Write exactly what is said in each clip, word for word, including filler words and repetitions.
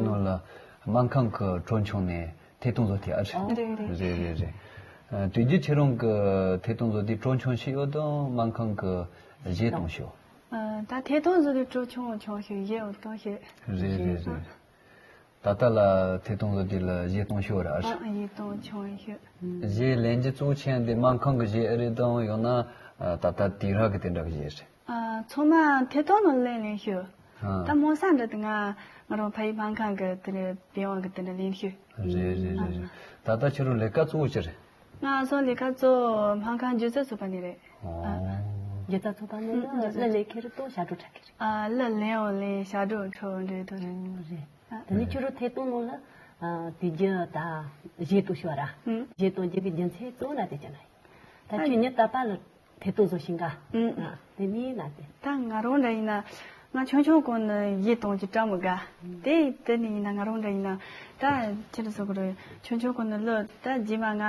ནང་ལ་སྨར་ཁམས་ཀྱི་གྲོ་ཆུང་ནས་ཐད་གཏོང་བཟོ་དེ་ཨ་རེད། རེད་རེད། རེད་རེད་རེད། ཨ། དུས་རྒྱུན་ཁྱེད་རང་གི་ཐད་གཏོང་བཟོ་དེ་གྲོ་ཆུང་ཞིག་ཡོད་དང་སྨར་ཁམས་ཀྱི་གཞས་གཏོང་ཞིག་ཨ། ད་ཐད་གཏོང་བཟོ་དེ་གྲོ་ཆུང་ཆུང་ཞིག་གཞས་འོ་གཏོང་ཞིག་རེད་རེད་རེད། ད་ལྟ་ལ་ཐད་གཏོང་བཟོ་དེ་ལ་གཞས་གཏོང་ཤོར་ར། ཨ། གཞས་གཏོང་ཆུང་ཞིག་གཞས་ལེན་རྒྱུ་གཙོ་ཆེ་འདི་སྨར་ཁམས་ཀྱི་གཞས་ཨ་རེད་དང་ཡང་ན་ད་ལྟ་དུས་རབས་ཀྱི་དེ་འདྲ་གི་གཞས་རེད། ཨ། ཚང་མ་ཐད་གཏོང་ནང་ལེན་ལེན་ཤོག་ཨ། ད་མོ་ས་འདྲ་དེ་ང་ང་རང་ཕ་ཡུལ་སྨར་ཁམས་ཀྱི་དེ་འདྲ་བེ་དབང་གི་དེ་འདྲ་ལེན་ཤོག་རེད་རེད་རེད་རེད། ད་ལྟ་ཁྱེད་རང་ལས་ཀ་གཙོ་བོ་ཅི་རེད། ང་ཚོ་ལས་ཀ་གཙོ་བོ་སྨར་ཁམས་སྒྱུ་རྩལ་ཚོགས་པ་ནས་རེད། ཨ། སྒྱུ་རྩལ་ཚོགས་པ་ནས་ཨ། ལ་ལས་ཁྱེད་རང་ཏོ་ཞབས་བྲོ་འཁྲབ་ཀྱི་རེད། ཨ། ལ་ལེན་འོ་ལེན་ཞབས་བྲོ་འཁྲབ་འདྲ་དོ་རེད། རེད། དེ་ནས་ཁྱོད་རང་ཐད་གཏོང་ནང་ལ་ཨ། དེ་རྒྱུ་ད་གཞས་གཏོང་ཤོག་ར། ཨ། གཞས་གཏོང་རྒྱུ་གི་རྒྱུ་མཚན་གཙོ་བོ་ན་དེ་ཅི་ན་ཡིན། ད་ཨ། ཁྱོད་ཉི་ད་པ་ལ་ཐད་གཏོང་བཟོ་ཤིང་ག་ཨ། དེ་ནས་ན་དེ། ད་ང་རང་འདྲ་ཡིན་ན་ང་ཆུང་ཆུང་གོང་ནས་གཞས་གཏོང་རྒྱུ་སྤྲད་མི་དགའ། དེ་དེ་ནས་ཡིན་ན་ང་རང་འདྲ་ཡིན་ན་ད་ཁྱེད་རང་ཚོ་གི་རེད། ཆུང་ཆུང་གོང་ནས་ལོ་ད་རྗེས་མ་ང་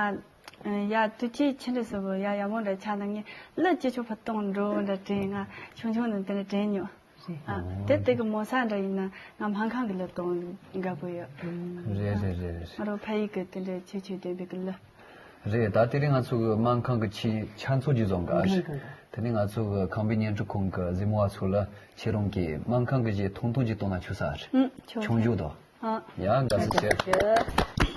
ཡ་དུས་ཅི་ཁྱེད་རང་ཚོ་གི་ཡ་ཡ་མོ་འདྲ་ཆགས་ན་ངས་ལོ་ཅི་ཆོག་ཕུ་གཏོང་འགྲོ་འདྲ་དྲན། ང་ཆུང་ཆུང་ནས་དེ་འདྲ་དྲན་མྱོང་། རེད། ཨ། དེ་དེ་གི་མོ་ས་འདྲ་ཡིན་ན་ང་སྨར་ཁམས་གི་ལ་གཏོང་དགའ་པོ་ཡོད། རེད་རེད་རེད་རེད། ང་རང་ཕ་ཡུལ་གི་དེ་འདྲ་ཆོས་ཆོས་ལྡན་པའི་གི་ལ། རེད། ད་དེ་རིང་ང་ཚོ་གི་སྨར་ཁམས་གི་ཆེས་ཆ་མཚོན་གྱི་བཟོ་འགའ་རེད། དེ་ནས་ང་ཚོ་གི་ཁམས་པའི་སྙན་གྲགས་ཁང་གི་གཟིགས་མོ་བ་ཚོ་ལ་ཁྱེད་རང་གིས་སྨར་ཁམས་གི་གཞས་ཐུང་ཐུང་ཅིག་གཏོང་ན་ཆོག་ས་རེད། ཨུ། ཆོག་ཆུང་ཆུང་དང་། ཨ། ཡ། དགའ་བསུ་ཆེ།